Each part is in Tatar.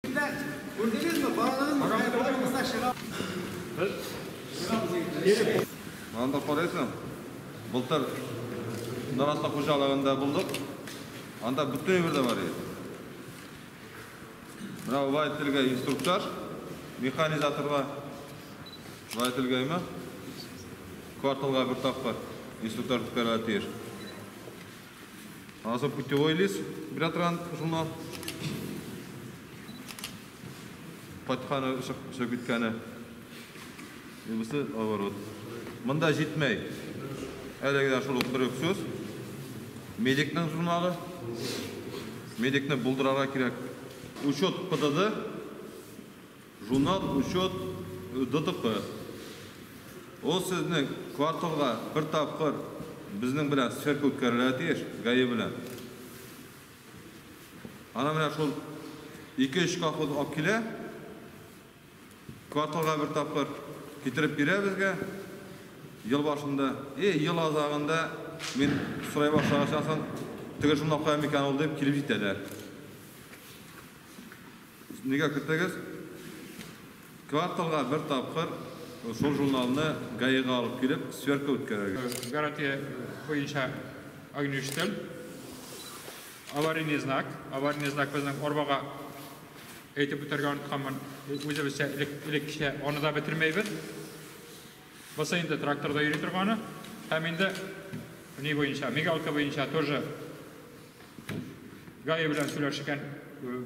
Күрдегезме, балаларыбыз чыга. Анда карайсың, былтыр Нарасла хуҗалыгында булдык. Анда бөтен әйбер дә бар иде. Менә водительгә инструктаж, механизаторга водительгә име? Кварталга бер тапкыр инструктаж үткәрергә тиеш. Аннан соң путевой лист бирә торган журнал. Кайтканы, чыгып киткәне. Бусы оборот. Монда җитмәй. Әлеге дә шул ук бер үк сүз. Медикның журналы. Медикны булдырырга кирәк. Учет ПДД, журнал учет ДТП. Ул сезнең кварталга бер тапкыр безнең белән сверка үткәрелергә тиеш, ГАИ белән. Ана менә шул 2-3 колхоз алып килә. Кварталга бер тапкыр китереп бирә безгә. Ел башында, ел азагында мин сорай башлагачтан соң, теге журнал кая микән ул дип килеп җитәләр. Нигә кертегез? Кварталга бер тапкыр шул журналны ГАИга алып килеп, сверка үткәрергә. Гарантия буенча огнетушитель, аварийный знак, аварийный знак безнең арбага әйтеп үтәргә онытканмын, үзебезчә элеккечә аны да бетермәйбез. Бусы инде тракторда йөри торганы. Һәм инде ни буенча, мигалка буенча тоже ГАИ белән сөйләшкән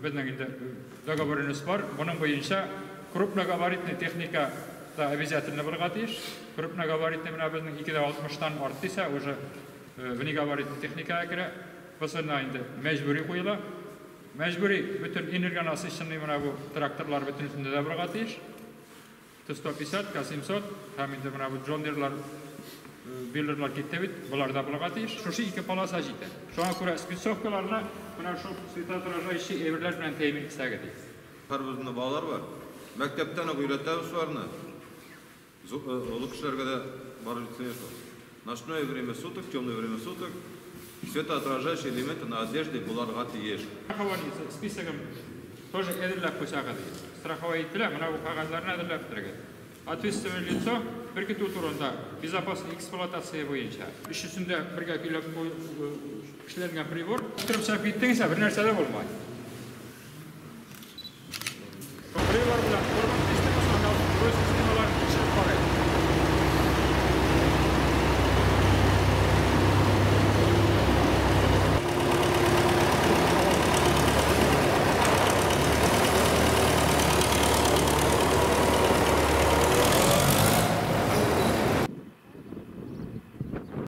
безнең инде договоренность бар. Моның буенча крупногабаритный техника да обязательно булырга тиеш. Крупногабаритный менә безнең 2,60-тан артты исә уже внегабаритный техникага керә. Бусына инде мәҗбүри куела. Мәҗбүри бөтен энергонасыщенный менә бу тракторлар бөтенесендә дә булырга тиеш. Т-150, К-700 һәм инде менә бу Джон Дирлар, Биллерлар китте бит, болар да булырга тиеш. Шушы ике полоса җитә. Шуңа күрә спецовкаларны менә шул светоотражающий әйберләр белән тәэмин итсәгез ди. Һәрберебезнең балалар бар. Мәктәптән үк өйрәтәбез шуларны. Олы кешеләргә дә барып җитсен шул. Ночное время суток, темное время суток светоотражающие элементы на одежде буларга тиеш. Страхование списогын тоже әзерләп куйсагыз ди. Страховой ителә, менә бу кәгазьләрне әзерләп бетерегез. Ответственное лицо беркетү турында безопасный эксплуатация буенча. Өчесендә бергә көйләп эшләнгән прибор. Торып чыгып киттең исә, бер нәрсә дә булмай.